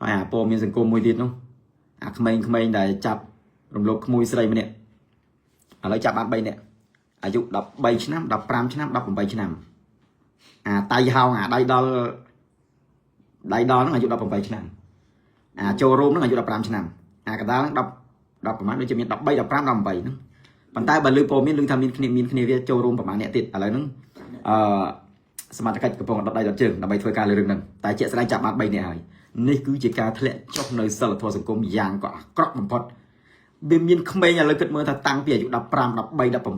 ហើយអាព័ត៌មានសង្គមមួយទៀតនោះអាក្មេងៗដែលចាប់រំលោភក្មួយស្រីម្នាក់ឥឡូវចាប់បាន3នាក់អាយុ13ឆ្នាំ15ឆ្នាំ18ឆ្នាំអាតៃហោងអាដៃដល់ដៃដល់ហ្នឹងអាយុ18ឆ្នាំអាចូលរួមហ្នឹងអាយុ15ឆ្នាំអាកដាលហ្នឹង10 10ប្រហែលដូចជាមាន13 15 18ហ្នឹងប៉ុន្តែបើលើព័ត៌មានឮថាមានគ្នាមានគ្នាវាចូលរួមប្រហែលអ្នកទៀតឥឡូវហ្នឹងអឺសមត្ថកិច្ចកំពុងដុតដៃដុតជើងដើម្បីធ្វើការលើរឿងហ្នឹងតែជាក់ស្ដែងចាប់បាន3នាក់ហើយនេះគឺជាការធ្លាក់ចុះនៅសិលធម៌សង្គមយ៉ាងក៏អាក្រក់បំផុតវាមានក្មេងឥឡូវគិតមើលថាតាំងពីអាយុ15 13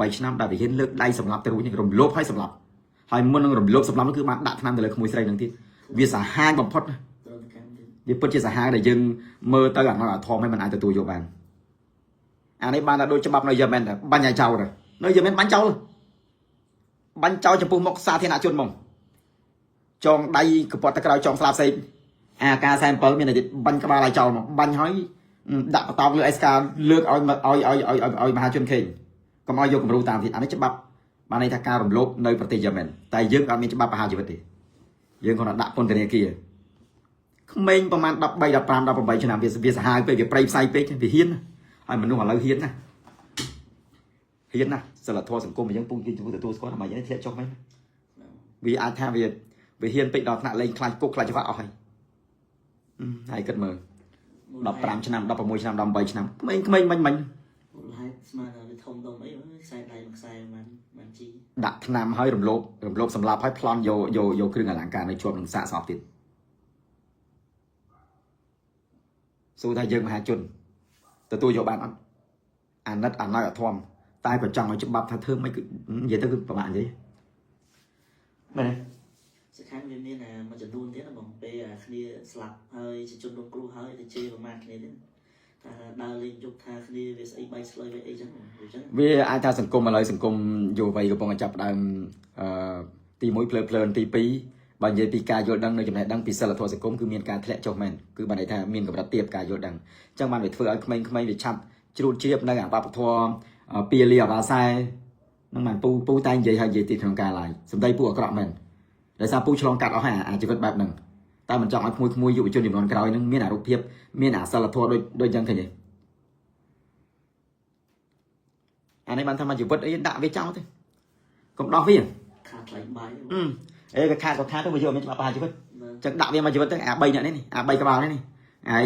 18ឆ្នាំដែលវាហ៊ានលើកដៃសម្លាប់ទៅរួចនេះរំលោភហើយសម្លាប់ហើយមុននឹងរំលោភសម្លាប់នោះគឺបានដាក់ថ្នាំទៅលើក្មួយស្រីនឹងទៀតវាសាហាវបំផុតណា ត្រូវកម្មទៀត វាពិតជាសាហាវដែលយើងមើលទៅអាណត្តិអាធមឲ្យมันអាចទទួលយកបានអានេះបានតែដូចច្បាប់នៅយេមែនដែរបាញ់ឲ្យចោលដែរនៅយេមែនបាញ់ចោលបាញ់ចោលចំពោះមុខសាធារណជនហ្មងចងដៃកពត់ទៅក្រោយចងស្លាប់ផ្សេងអាការ47មានតែទៀតបាញ់ក្បាលឲ្យចោលហ្មងបាញ់ហើយដាក់បតោកលើអេសកាលើកឲ្យឲ្យឲ្យឲ្យឲ្យមហាជនឃើញកុំឲ្យយកគំរូតាមទៀតអានេះច្បាប់បានន័យថាការរំលោភនៅប្រទេសយេមែនតែយើងអត់មានច្បាប់ប្រហារជីវិតទេយើងគ្រាន់តែដាក់ពន្ធនាគារ ក្មេងប្រហែល13 15 18ឆ្នាំវាវាសាហាវពេកវាប្រៃផ្សៃពេកវាហ៊ានណាហើយមនុស្សឥឡូវហ៊ានណាហ៊ានណាសិលធម៌សង្គមយើងពងគេចំពោះទទួលស្គាល់ថាមកយ៉ាងនេះធ្លាក់ចុះមែនវាអាចថាវាវាហ៊ានពេកដល់ថ្នាក់លេងខ្លាចគុកខ្លាចច្បាប់អស់ហើយហើយគិតមើល15ឆ្នាំ16ឆ្នាំ18ឆ្នាំក្មេងក្មេងមិញមិញ មូលហេតុស្មានថាវាធំដុំអីខ្សែដៃមួយខ្សែមិនបានជី ដាក់ថ្នាំហើយរំលោភរំលោភសម្លាប់ហើយប្លន់យកយកយកគ្រឿងអលង្ការនៅជាប់នឹងសាកសពទៀតសួរថាយើងមហាជនទទួលយកបានអត់អាណិតអាណោយអធមតែក៏ចង់ឲ្យច្បាប់ថាធ្វើមិនគឺនិយាយទៅគឺប្រហែលនិយាយមែនទេ សខាងវាមានមួយចំនួនទៀតបងពេលអាគ្នាស្លាប់ហើយជាជនរងគ្រោះហើយទៅជេរប្រមាថគ្នាទៀតថាដើរលេងយប់ថាគ្នាវាស្អីបែកស្លុយវាអីចឹងវាចឹង វាអាចថាសង្គមឥឡូវសង្គមយុវវ័យកំពុងតែចាប់ផ្ដើមអឺទី1ភ្លើភ្លើនទី2បើនិយាយពីការយល់ដឹងនៅចំណេះដឹងពីសិលធម៌សង្គមគឺមានការធ្លាក់ចុះមែនគឺបានន័យថាមានកម្រិតទាបការយល់ដឹងអញ្ចឹងបានវាធ្វើឲ្យក្មេងៗវាឆាប់ជ្រួតជ្រាបនៅអបបធម៌ពីលាអបាសែនឹងបានពូពូតែនិយាយឲ្យនិយាយទីក្នុងការឡាយសម្ដីពូអាក្រក់មែនដោយសារពូឆ្លងកាត់អស់ហើយអាជីវិតបែបហ្នឹងតែមិនចង់ឲ្យក្មួយៗយុវជនជំនាន់ក្រោយហ្នឹងមានអារូបភាពមានអាសិលធម៌ដូចដូចអញ្ចឹងឃើញទេអានេះបានថាមកជីវិតអីដាក់វាចោលទេកុំដោះវា ខាតថ្លៃបាយ អេក៏ខាតក៏ខាតទៅវាយកមានច្បាប់ប្រហារជីវិតចឹងដាក់វាមកជីវិតទៅអា3នាក់នេះអា3ក្បាលនេះ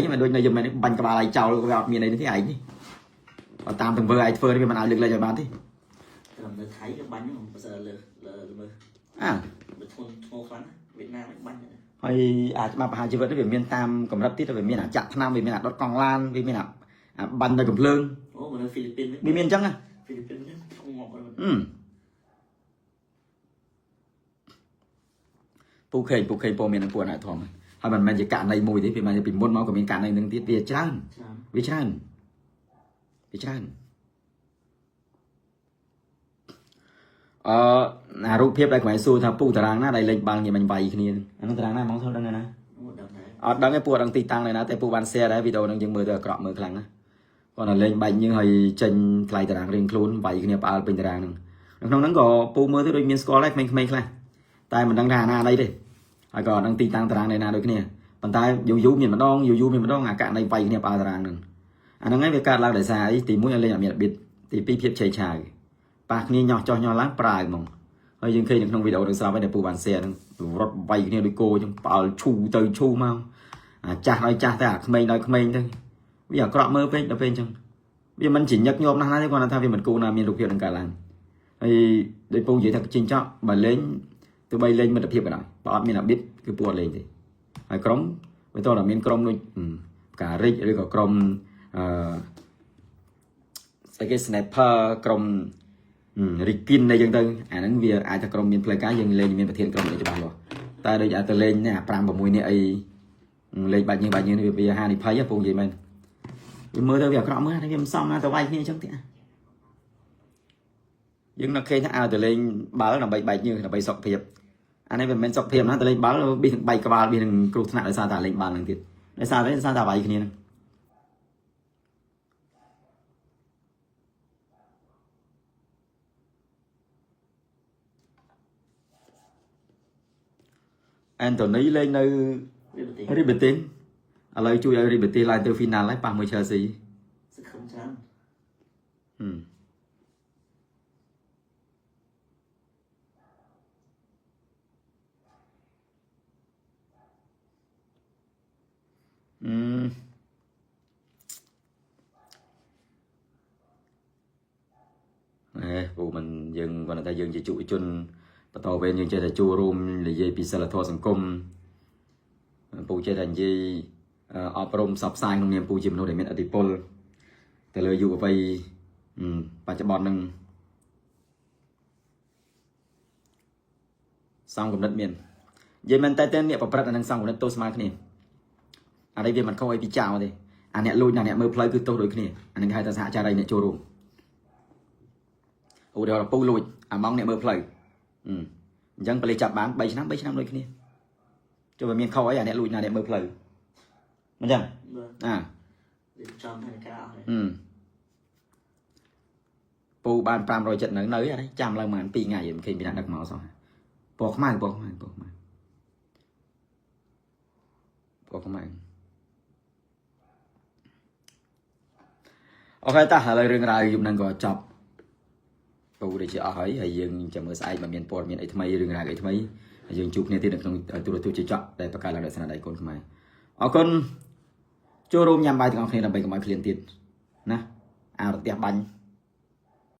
ឯងមិនដូចនៅយមនេះបាញ់ក្បាលឯងចោលវាអត់មានអីទេឯងនេះបើតាមទង្វើឯងធ្វើនេះវាមិនអាចលើកលែងឲ្យបានទេ ត្រឹមនៅថៃក៏បាញ់ហ្នឹងបើសិនលើលើមើល អា វាធ្ងន់ធ្ងរខ្លាំងវៀតណាមបាញ់ ហើយអាច្បាប់ប្រហារជីវិតនេះវាមានតាមកម្រិតទៀតវាមានអាចាក់ថ្នាំវាមានអាដុតកង់ឡានវាមានអាបាញ់នៅកំភ្លើង អូនៅហ្វីលីពីន វាមានអញ្ចឹងណា ហ្វីលីពីនហ្នឹងងាប់អត់ ពូខេងពូខេងពូមាននឹងពូអនុធមហើយមិនមែនជាករណីមួយទេវាមិនពីមុនមកក៏មានករណីនឹងទៀតវាច្រើន ច្រើន វាច្រើនវាច្រើនអឺអារូបភាពដែលខ្មែរសួរថាពូតារាងណាដែលលេងបាល់ងាយមិញវាយគ្នាអានោះតារាងណាហ្មងធ្វើដឹងណា អូដឹងដែរ អត់ដឹងទេពូអត់ដឹងទីតាំងនៅណាតែពូបាន share ដែរវីដេអូហ្នឹងយើងមើលទៅអាក្រក់មើលខ្លាំងណាគាត់តែលេងបាច់យើងហើយចេញថ្លៃតារាងរៀងខ្លួនវាយគ្នាផ្អើលពេញតារាងហ្នឹងនៅក្នុងហ្នឹងក៏ពូមើលទៅដូចមានស្គាល់ដែរក្មេងៗខ្លះតែមិនដឹងថាអាណាអីទេហើយក៏អត់ដឹងទីតាំងតារាងនៅណាដូចគ្នាប៉ុន្តែយូរយូរមានម្ដងយូរយូរមានម្ដងអាករណីវាយគ្នាផ្អើលតារាងហ្នឹងអាហ្នឹងឯងវាកើតឡើងដោយសារអីទី1ឲ្យលេងអត់មានរបៀបទី2ភាពឆេវឆាវប៉ះគ្នាញាស់ចោះញាស់ឡើងប្រាវហ្មងហើយយើងឃើញនៅក្នុងវីដេអូនឹងស្រាប់ហើយដែលពូបាន share ហ្នឹងរត់វាយគ្នាដូចគោអញ្ចឹងផ្អើលឈូទៅឈូមកអាចាស់ដល់ចាស់ទៅអាក្មេងដល់ក្មេងទៅវាអាក្រក់មើលពេកដល់ពេលអញ្ចឹងវាមិនជាញឹកញាប់ណាស់ណាទេគាត់ថាវាមិនគួរណាមានរូបភាពនឹងកើតឡើងហើយដូចពូនិយាយថាចិញ្ចក់បើលេងទោះបីលេងមិត្តភាពក៏ដោយបើអត់មានអាបិតគឺពូអត់លេងទេហើយក្រុមវាតោះតែមានក្រុមដូចផ្ការិចឬក៏ក្រុមអឺស្អីគេ sniper ក្រុមរីគិនអីចឹងទៅអាហ្នឹងវាអាចថាក្រុមមានផ្លូវការយើងលេងមានប្រធានក្រុមអីច្បាស់លាស់តែដូចអាចទៅលេងនេះអា5 6នេះអីលេងបាច់ញើសបាច់ញើសនេះវាហានិភ័យពងនិយាយមែនវាមើលទៅវាអាក្រក់មើលវាមិនសមណាទៅវាយគ្នាអញ្ចឹងទេយើងនឹកឃើញថាឲ្យទៅលេងបាល់ដើម្បីបែកញើសដើម្បីសុខភាពអានេះវាមិនមែនសុខភាពណាទៅលេងបាល់ប៊ីនឹងបែកក្បាលប៊ីនឹងគ្រោះថ្នាក់ដោយសារតែលេងបាល់ហ្នឹងទៀតដោយសារតែដោយសារតែវាយគ្នាហ្នឹងអ ែនតូនីលេងនៅ វាប្រទេស រីបេទីន ឥឡូវជួយឲ្យរីបេទីឡើងទៅ final ហើយប៉ះមួយ Chelsea សង្ឃឹមច្រើន ហឹមអឺអេពូមិនយើងគាត់ថាយើងជាយុវជនបន្តវេនយើងចេះតែចូលរួមនិយាយពីសិលធម៌សង្គមពូចេះតែនិយាយអប់រំផ្សព្វផ្សាយក្នុងនាមពូជាមនុស្សដែលមានឥទ្ធិពលទៅលើយុវវ័យបច្ចុប្បន្ននឹងសងកំណត់មាននិយាយមែនតែតែអ្នកប្រព្រឹត្តអានឹងសងកំណត់ទោសស្មើគ្នាអានេះវាមិនខុសអីពីចៅទេអាអ្នកលួចនិងអ្នកមើលផ្លូវគឺទោសដូចគ្នាអានឹងគេហៅថាសហចារីអ្នកចូលរួមឧទាហរណ៍ពូលួចអាម៉ងអ្នកមើលផ្លូវអញ្ចឹងប៉ូលីសចាប់បាន3ឆ្នាំ3ឆ្នាំដូចគ្នាចុះវាមានខុសអីអាអ្នកលួចណាអ្នកមើលផ្លូវមិនចឹង បាទ អា រៀបចំផែនការអស់ហើយ អឺពូបាន570នៅនៅអានេះចាំឡើងប្រហែល2ថ្ងៃមិនឃើញពីអ្នកដឹកមកសោះពណ៌ខ្មៅពណ៌ខ្មៅពណ៌ខ្មៅពណ៌ខ្មៅ OK តាឥឡូវរឿងរ៉ាវយប់ហ្នឹងក៏ចប់ពូដូចជាអស់ហើយហើយយើងចាំមើលស្អែកបើមានព័ត៌មានអីថ្មីរឿងរ៉ាវអីថ្មីហើយយើងជួបគ្នាទៀតនៅក្នុងទូរទស្សន៍ជាចក់ដែលបង្កើតឡើងដោយស្នាដៃកូនខ្មែរអរគុណចូលរួមញ៉ាំបាយទាំងអស់គ្នាដើម្បីកុំឲ្យឃ្លានទៀតណាអារទះបាញ់